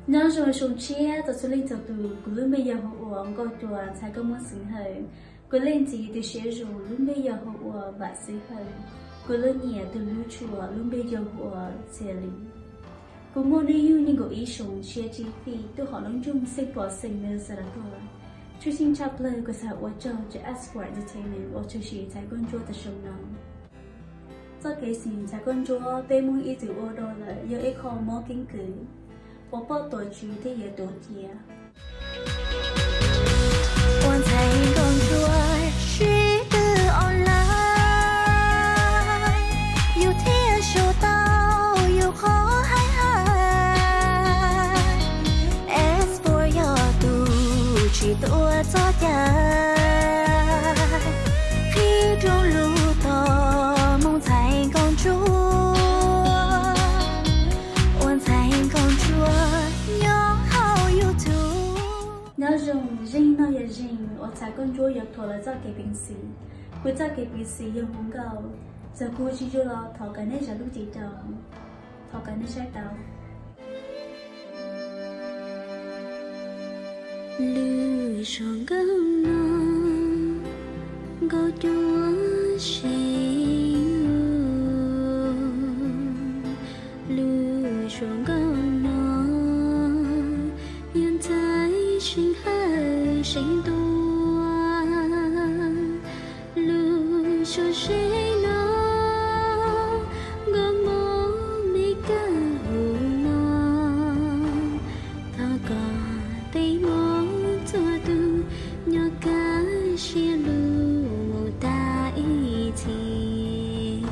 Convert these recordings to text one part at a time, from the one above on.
Nyob zoo xyoo tshiab rau txhua leej txhua tus, kuv lub npe yog hu ua Nkauj Cua, ntxhais koj Muaj Xeev Hawm. Kuv leej txiv tus siab zoo lub npe yog hu ua Vam Xeev Hawm. Kuv leej niam tus hlub tshua lub npe yog hu ua Txia Lis. Kuv muaj hnub yug nees nkaum ib xyoos, tshiab tsib fij, tuaj hauv lub nroog Xeev Pos, xeev Minnesota tuaj. Tshwj xeeb tshaj plaws kuv xav ua tsaug rau Asphalt Entertainment uas tshwm sim ntxhais Nkauj Ntsuab tam sim no. Txoj kev xwm ntxhais Nkauj Ntsuab peb Hmoob ib txwm ua dua lawm yog ib qho mob keeb kwm uas poj tuam tswv thiaj yuav tuav cia. Ua ntxhais Nkauj Ntsuab sib tw online, yus thiaj sau tau yus qhov hais hais. Asphalt yog tus tsis tuav txoj cai, qhib rooj lus tos moo ntxhais Nkauj Ntsuab. Ua ntxhais Nkauj Ntsuab nyob hauv YouTube. Nyob zoo, zeeg no yog zeeg uas ntxhais Nkauj Ntsuab yuav thuam lawv txoj kev peev xwm. Kuv txoj kev peev xwm yog hu nkauj, txawm kuv tsis zoo los thov kom nej zam lub txim rau. Thov kom nej saib tau. Lwm zaus nkauj no, Nkauj Cua seev. Lwm zaus nkauj no, yog ntxhais Xeev Hawm seev tuaj. Lwm zaus seev no, Nkauj Muaj Mes Kas hu no. Thov kom peb Hmoob txhua tus nyob kaj siab lug mus tag ib txhis.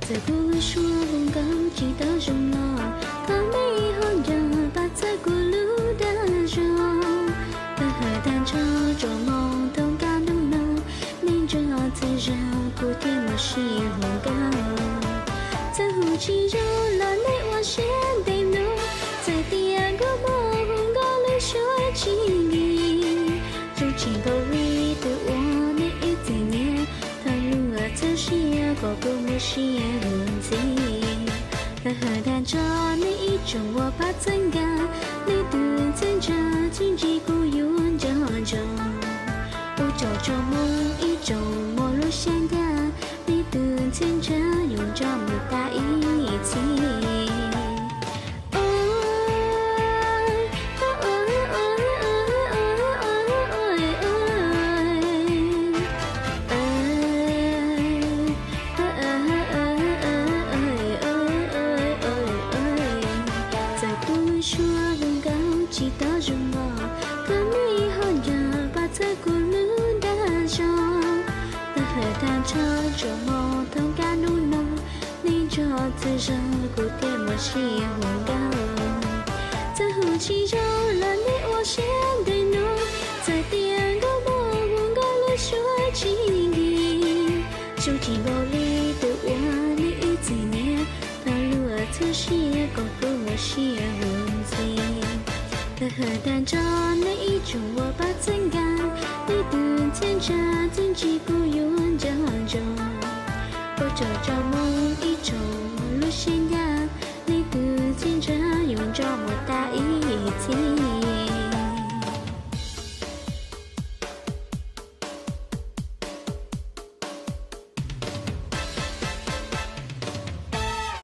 Txawm kuv suab hu nkauj tsis tau zoo los, thov nej ho nco pab txhawb kuv lub dag zog. Tag hawm tag ntsho tsuas mus thoob qab hnub no, nej nrog txhawb zog kuv thiaj muaj siab hu nkauj. Txawm hu tsis zoo los nej ua siab ntev mloog, txawm tias nkauj muag hu nkauj lub suab tsis nkig, zoo tsis nkaus li tus uas nej ib txwm nyiam, thov luag txhawb siab kom kuv muaj siab hu ntxiv. Tag hawm tag ntsho nej ib tsoom uas pab txhawb nkauj, nej tus txhawb ntsa txuj ntsis kuv yuav nco ntsoov. Ua tsaug tsoom Hmoob ib tsoom muaj lub siab ncaj, nej tus txhawb ntsa yuav nrog mus tag ib txhis. Txawm kuv suab hu nkauj tsis tau zoo los, thov nej ho nco pab txhawb kuv lub dag zog. Tag hawm tag ntsho tsuas mus thoob qab hnub no, nej nrog txhawb zog kuv thiaj muaj siab hu nkauj. Txawm hu tsis zoo los nej ua siab ntev mloog, txawm tias nkauj muag hu nkauj lub suab tsis nkig, zoo tsis nkaus li tus uas nej ib txwm nyiam, thov luag txhawb siab kom kuv muaj siab hu ntxiv. Tag hawm tag ntsho nej ib tsoom uas pab txhawb nkauj, nej tus txhawb ntsa txuj ntsis kuv yuav nco ntsoov. Ua tsaug tsoom Hmoob ib tsoom